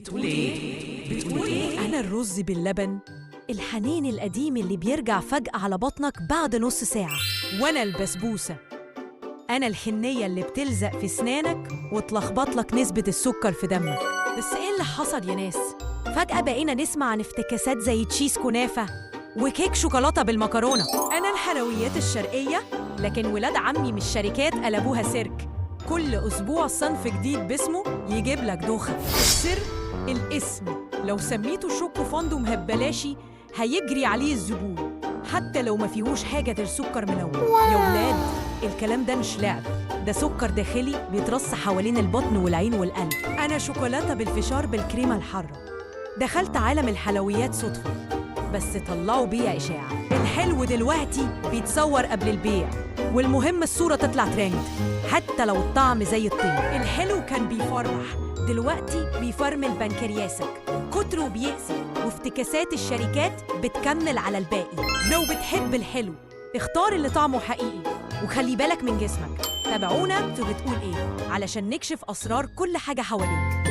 بتقول ايه؟ بتقول ايه؟ أنا الرز باللبن، الحنين القديم اللي بيرجع فجأة على بطنك بعد نص ساعة. وأنا البسبوسة، أنا الحنية اللي بتلزق في سنانك وتلخبط لك نسبة السكر في دمك. بس إيه اللي حصل يا ناس؟ فجأة بقينا نسمع عن افتكاسات زي cheese كنافة وكيك شوكولاتة بالمكرونة. أنا الحلويات الشرقية، لكن ولاد عمي من الشركات قلبوها سيرك، كل أسبوع صنف جديد باسمه يجيب لك دوخة. السر الاسم، لو سميته شوكو فوندو مهبلاشي هيجري عليه الزبون حتى لو ما فيهوش حاجة غير سكر ملون. يا ولاد الكلام ده مش لعب، ده سكر داخلي بيترص حوالين البطن والعين والقلب. أنا شوكولاتة بالفشار بالكريمة الحارة، دخلت عالم الحلويات صدفة بس طلعوا بيا إشاعة. الحلو دلوقتي بيتصور قبل البيع، والمهم الصورة تطلع ترند حتى لو الطعم زي الطين. الحلو كان بيفرح، دلوقتي بيفرمل بنكرياسك، كتره بيأذي، وافتكاسات الشركات بتكمل على الباقي. لو بتحب الحلو اختار اللي طعمه حقيقي وخلي بالك من جسمك. تابعونا في بتقول ايه علشان نكشف أسرار كل حاجة حواليك.